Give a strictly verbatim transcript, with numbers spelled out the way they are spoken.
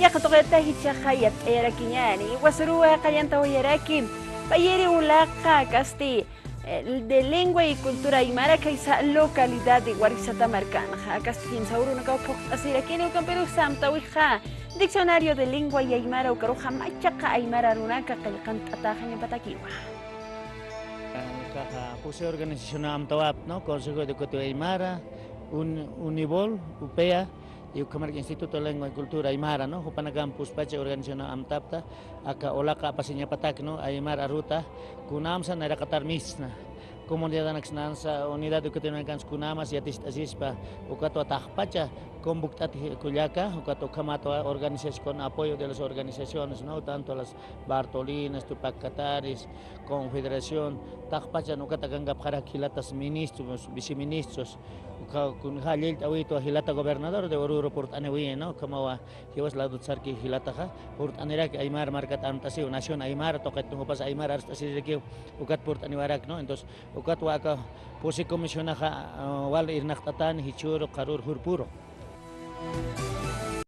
Qatuqita jichhaxa yatt'ayarakiñäni, jiwasaruw qallantawayaraki, payiri ulaqa kasti, eh, de lengua y cultura aymara khaysa localidad de Warisata markanxa, kasti kimsa urunakaw phuqt'asirakini, ukampirux amtawixa diccionario de lengua y aymara ukaruxa machaqa aymara arunaka qillqant'atäxañapatakiwa. Kaxa pusi organización amtawapta, ¿no? Consejo Educativo Aymara, Un-, Unibol, UPEA, y ukhamaraki Instituto de Lengua y Cultura Aymara, ¿no? Jupanakamp puspacha organización amtapta, aka ulaqa apasiñapatak, ¿no? Aymar aruta, kunamsa nayraqatar misna. Comunidadanaksnansa, unidad educativanakansa kunamas yaticht'asispa, ukatwa taqpacha convoct'at kullaka, ukat ukhamatwa organización con apoyo de las organizaciones, ¿no? Tanto las Bartolinas, Tupac Kataris, Confederación, taqpachan ukat akankapxarak jilatas ministros, viceministros, uka kunja llillt'awitwa jilata gobernador de Oruro purt'aniwi, ¿no? Ukhamawa jiwas ladut sarki jilataxa, purt'aniraki aymar markat amt'asiw, nación aymara tuqit jupas aymar arst'asirirakiw, ukat purt'aniwarak, ¿no? Entonces, ukatwa aka pusi comisionaxa, ah, wal irnaqt'atani jichhüru, qharüru, jurpüru.